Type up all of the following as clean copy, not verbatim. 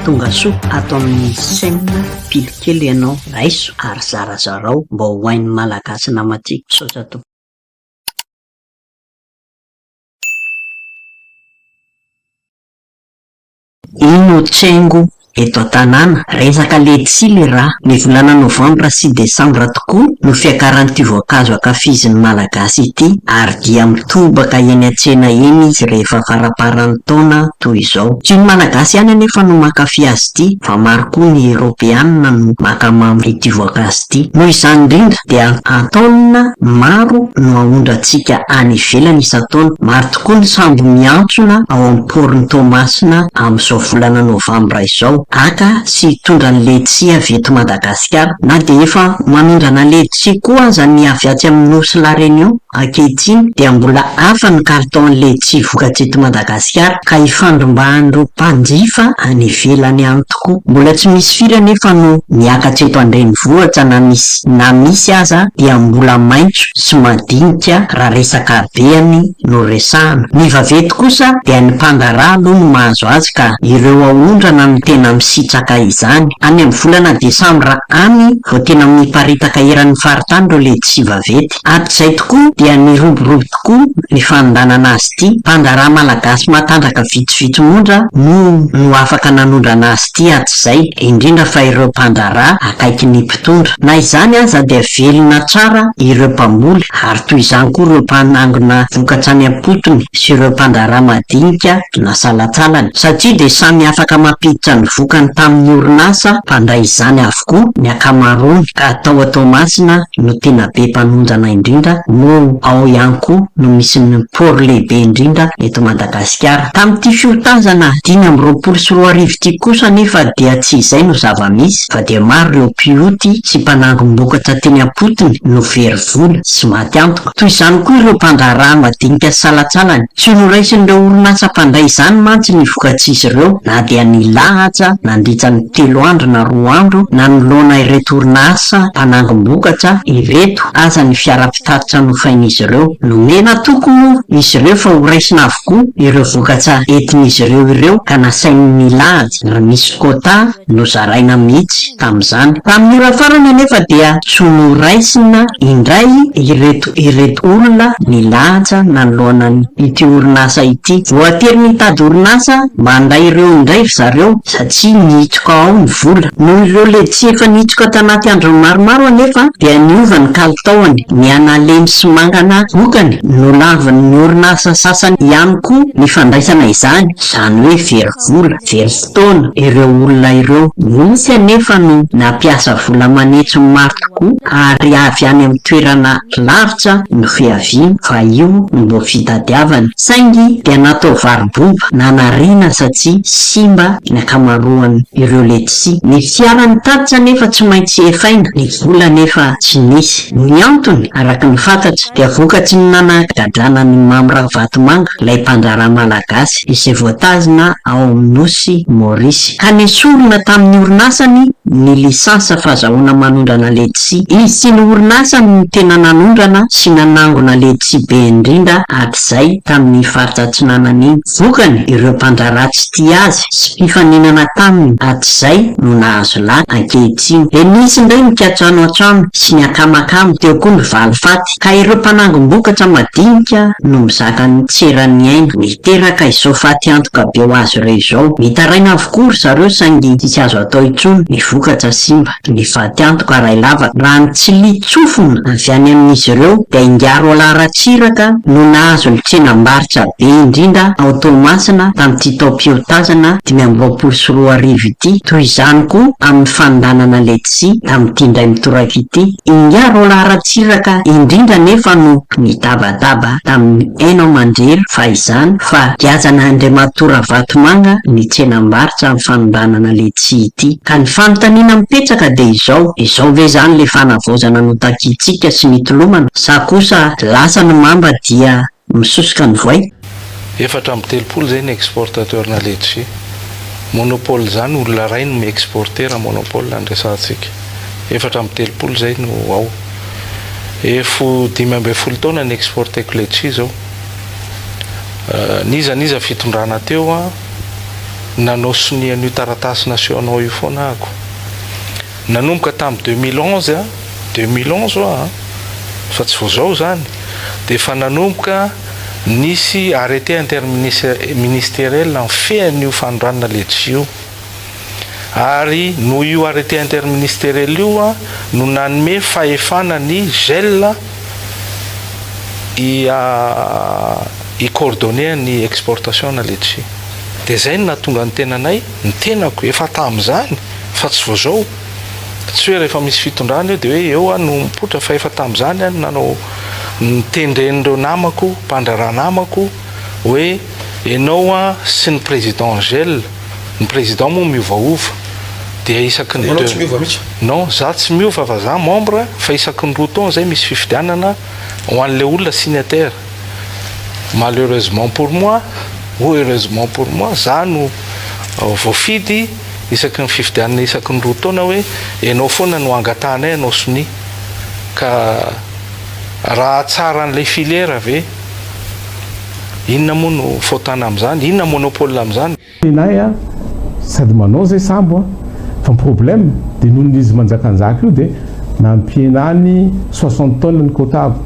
Tongasoa ato amin'ny chaîne Pilo Kely ianao, raiso ary zarazarao mba ho hain'ny Malagasy namantsika. Misaotra tompoko. Ino tsengo eto an-tanàna? Resaka letchi le raha. Ny volana novambra sy desambra tokoa no fiakaran'ity voankazo ankafizin'ny Malagasy ity ary dia mitobaka eny an-tsena eny izy rehefa faramparan'ny taona toy izao. Tsy ny Malagasy ihany anefa no mankafy azy ity fa maro koa ny Eoropeanina no mankamamy ity voankazo ity. Noho izany indrindra dia an-taonina maro no aondrantsika any ivelany isan-taona. Maro tokoa ny sambo miantsona ao amin'ny port-n'i Toamasina amin'izao volana novambra izao, haka sy hitondra ny letchi avy eto Madagasikara. Na dia efa manondrana letchi koa aza ny avy atsy amin'ny nosy La Réunion ankehitriny dia mbola hafa ny kalitaon'ny letchi vokatra eto Madagasikara ka ifandrombahan'ireo mpanjifa any ivelany ihany tokoa. Mbola tsy misy firy anefa no miakatra eto an-drenivohitra na misy na misy aza dia mbola maitso sy madinika raha resaka habehany no resahana. Ny vaventy kosa dia ny mpandraharaha aloha no mahazo azy ka ireo aondrana no tena misitraka izany. Any amin'ny volana desambra any vao tena miparitaka eran'ny faritany ireo letchi vaventy. Hatrizay tokoa dia niroborobo tokoa ny fanondanana azy ity. Mpandraharaha malagasy matanjaka vitsivitsy monja moa no afaka nanondrana azy ity hatrizay, indrindra fa ireo mpandraharaha akaiky ny mpitondra. Na izany aza dia velona tsara ireo mpamboly ary toy izany koa ireo mpanangona vokatra any am-potony sy ireo mpandraharaha madinika na salantsalany satria dia samy afaka mampiditra ny vokany tamin'ny orinasa mpandray izany avokoa ny ankamaroany ka tao Toamasina no tena be mpanondrana indrindra moa ao ihany koa no misy ny port lehibe indrindra eto Madagasikara. Tamin'ity fiotazana 2025 ity kosa anefa dia tsy izay no zava-misy fa dia maro ireo mpioty sy mpanangom-bokatra teny am-potony no very vola sy maty antoka. Toy izany koa ireo mpandraharaha madinika sy salantsalany. Tsy noraisin'ireo orinasa mpandray izany mantsy ny vokatr'izy ireo na dia nilahatra nandritra ny telo andro na roa andro nanoloana ireto orinasa mpanangom-bokatra ireto aza ny fiara mpitatitra nofain'izy ireo. Nomena toky moa izy ireo fa horaisina avokoa ireo vokatra entin'izy ireo ireo ka nasainy nilahatra ary misy quota nozaraina mihitsy tamin'izany. Tamin'ny ora farany anefa dia tsy noraisina indray ireto ireto olona nilahatra nanoloana ity orinasa ity. Voatery nitady orinasa mba handray ireo indray ry zareo satria nihitsoka ao ny vola. Noho ireo letchi efa nihitsoka tanaty androny maromaro anefa dia niova ny kalitaony, nihanalemy sy mangana vokany, nolavin'ny orinasa sasany ihany koa ny fandraisana izany, izany hoe very vola, very fotoana ireo olona ireo. Nisy anefa no nampiasa vola aman'hetsiny maro tokoa ary avy any amin'ny toerana lavitra no fiaviany fa io no mbo fitadiavany. Saingy dia natao varo-boba na nariana satria simba ny ankamaroan ireo letisia. Ny fiara nitatitra anefa tsy maintsy efaina, ny vola anefa tsy nisy. Ny antony, araka ny fantatra, dia vokatry ny nanagadrana an'i Mamy Ravatomanga, ilay mpandraharaha malagasy izay voatazona ao amin'ny nosy Maorisy, ka nesorina tamin'ny orinasany ny lisansa fahazahoana manondrana letisia. Izy sy ny orinasany no tena nanondrana sy nanangona letisia be indrindra hatrizay tamin'iny faritra atsinanana iny. Vokany, ireo mpandraharaha tsy tia azy sy mpifaninana taminy hatrizay no nahazo lahy ankehitriny. Dia nisy indray ny kiantranoantrano sy ny akamakama, teo koa ny valifaty, ka ireo mpanangom-bokatra madinika no mizaka ny tsy eran'ny aina. Miteraka izao fatiantoka be ho azy ireo izao. Mitaraina avokoa ry zareo saingy tsisy azo atao intsony, ny vokatra simba, ny fatiantoka ray lavaka. Raha ny tsiliantsofina avy any amin'izy ireo dia ingahy Roland Ratsiraka no nahazo ny tsenam-barotra be indrindra ao Toamasina tamin'ity taom-piotazana 2025 ity. Toy izany koa amin'ny fanonganana letisia tamin'ity indray mitoraka ity. Ingahy Roland Ratsiraka indrindra anefa no nitabataba tamin'ny haino aman-jery fahizany fa giazana Andriamatoa Ravatomanga ny tsenam-barotra amin'ny fanondranana letisia ity. Ka ny fanontaniana mipetraka dia izao, izao ve izany ilay fanavaozana notakiantsika sy nitolomana sa kosa lasa ny mamba dia misosoka ny voay? 34 zay ny exportateur na letchi. Monopole zany olona ray no mi-exporter raha monopole no resahantsika. 34 zay no ao. Efo 15 taona ny exporteko letchi zao. N'iza n'iza fitondrana teo an, Nanao sonia an'io taratasy nasehonao io foana ahako. Nanomboka tamin'ny 2011 a, 2011 hoa an, fa tsy vao zao izany, dia efa nanomboka nisy arrêté interministériel mifehy an'io fanondranana letchi io. Ary noho io arrêté interministériel io no nanome fahefana ny gel hi hi-coordonner ny exportation na letchi. Dia izay no nahatonga ny tenanay, ny tenako, efa tamin'izany fa tsy vao izao, tsy hoe rehefa misy fitondrana eo dia hoe eo aho no mipoitra fa efa tamin'izany aho no nanao, notendren'ireo namako, mpandraharaha namako hoe ianao sy ny président Angèle, ny président moa miovaova dia isaky ny Ianao tsy miova mihitsy? Non, za tsy miova fa za membre fa isaky ny roa taona zay misy fifidianana ho an'ilay olona signataire. Malheureusement pour moi ou heureusement pour moi, za no voafidy isaky ny fifidianana isaky ny roa taona hoe ianao foana no angatahanay hanao sonia. Ka raha hahatsara an'ilay filière ve, inona moa no faotana amin'izany, inona monopole amin'izany? Nenay a sady manao zay sambo a fa ny problème de noho izy manjakanjaka io de nampihenany 60 tonnes ny quota-ko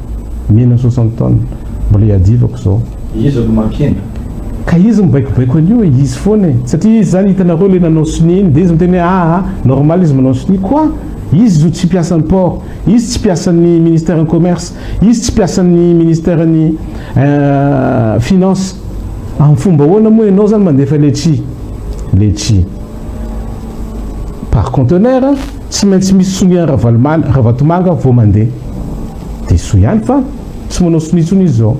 mihena 60 tonnes mbola iadivako zao. Iza no mampihena? Ka izy mibaikobaiko an'io e, izy foana e, satria izy zany hitanareo le nanao sonia iny de izy miteny hoe aa normal izy manao sonia quoi, izy zo tsy mpiasan'ny port, izy tsy mpiasan'ny ministère ny commerce, izy tsy mpiasan'ny ministère ny finance. Amin'ny fomba ahoana moa ianao zany mandefa letchi? Letchi par conteneur tsy maintsy misy sonia Ravalomana, Ravatomanga vao mandeha. Dia soa ihany fa tsy manao sonia intsony izy izao.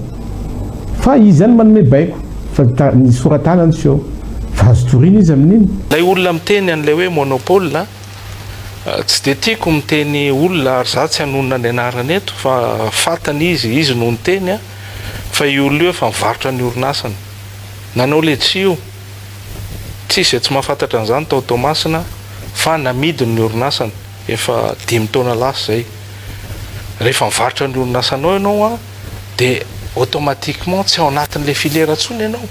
Fa izy ihany manome baiko fa ny sora-tanany tsy eo. Fa azo toriana izy amin'iny. Ilay olona miteny an'ilay hoe monopole, tsy dia tiako miteny olona ary za tsy hanonona ny anarany eto fa fantany izy, izy no niteny. Fa io olona io efa nivarotra ny orinasany. Nanao letchi io. Tsisy izay tsy mahafantatra an'izany tao Toamasina fa namidiny ny orinasany. Efa dimy taona lasa izay. Rehefa mivarotra ny orinasanao ianao an, dia automatiquement tsy ao anatin'ilay filière intsony ianao.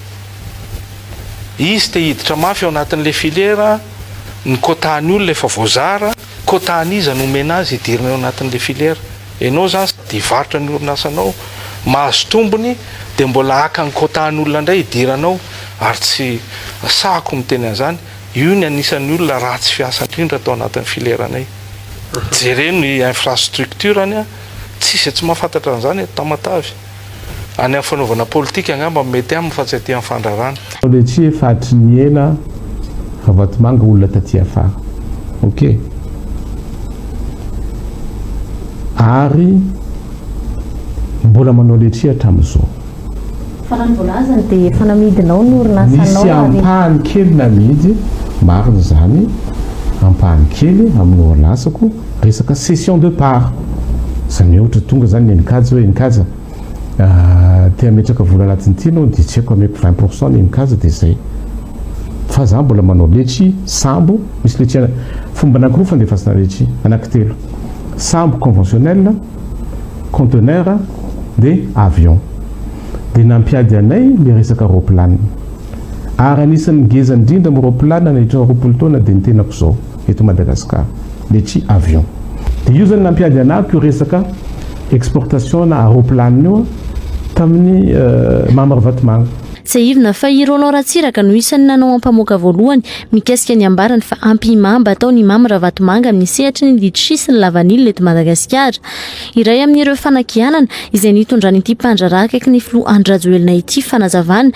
Izy te hiditra mafy ao anatin'ilay filière, ny quota-n'ny olona efa voazara, quota-n'iza no omena azy hidirana ao anatin'ilay filière. Enao zany sady hivarotra ny orinasanao, mahazo tombony dia mbola haka ny quota ny olona indray hidiranao ary tsy sahako miteny an'izany, io ny anisan'ny olona ratsy fiasa indrindra tao anatin'ny filière-nay. Jereo ny infrastructure-ny an, tsisy izay tsy mahafantatra an'izany eto Tamatave. Any amin'ny fanaovana politika angamba no mety aminy fa tsy aty amin'ny fandrarana. Letchi efa hatry ny ela Ravatomanga olona taty afara ok ary mbola manao letchi hatramizao. Fa raha ny voalazany dia efa namidinao ny orinasanao Nisy ary. ampahany kely namidy, marina izany, ampahany kely amin'ny orinasako, resaka cession de part. Izany hoe ohatra tonga izany ny Enikajy hoe Enikajy a, te hametraka vola anatin'ity ianao dia tsy haiko ameko 20% ny Enikajy dia izay. Fa za mbola manao letchi, sambo, misy letchi, fomba anankiroa fandefasana letchi, anankitelo, sambo conventionnel, conteneur dia avion. Dia nampiady anay le resaka roplanina. Ary anisan'ny ngeza indrindra amin'ny roplanina nandritra ny 20 taona dia ny tenako izao eto Madagascar. Letchi avion. Dia io zany nampiady anahako io resaka exportation na roplanina io tamin'ny Mamy Ravatomanga. Tsiahivina fa i Roland Ratsiraka no isan'ny nanao ampamoaka voalohany mikasika ny ambarany fa ampihimamba ataon'i Mamy Ravatomanga amin'ny sehatry ny litchi sy ny lavanila eto Madagasikara. Iray amin'ireo fanakianana izay nitondran'ity mpandraharaha akaiky ny filoha Andry Rajoelina ity fanazavana.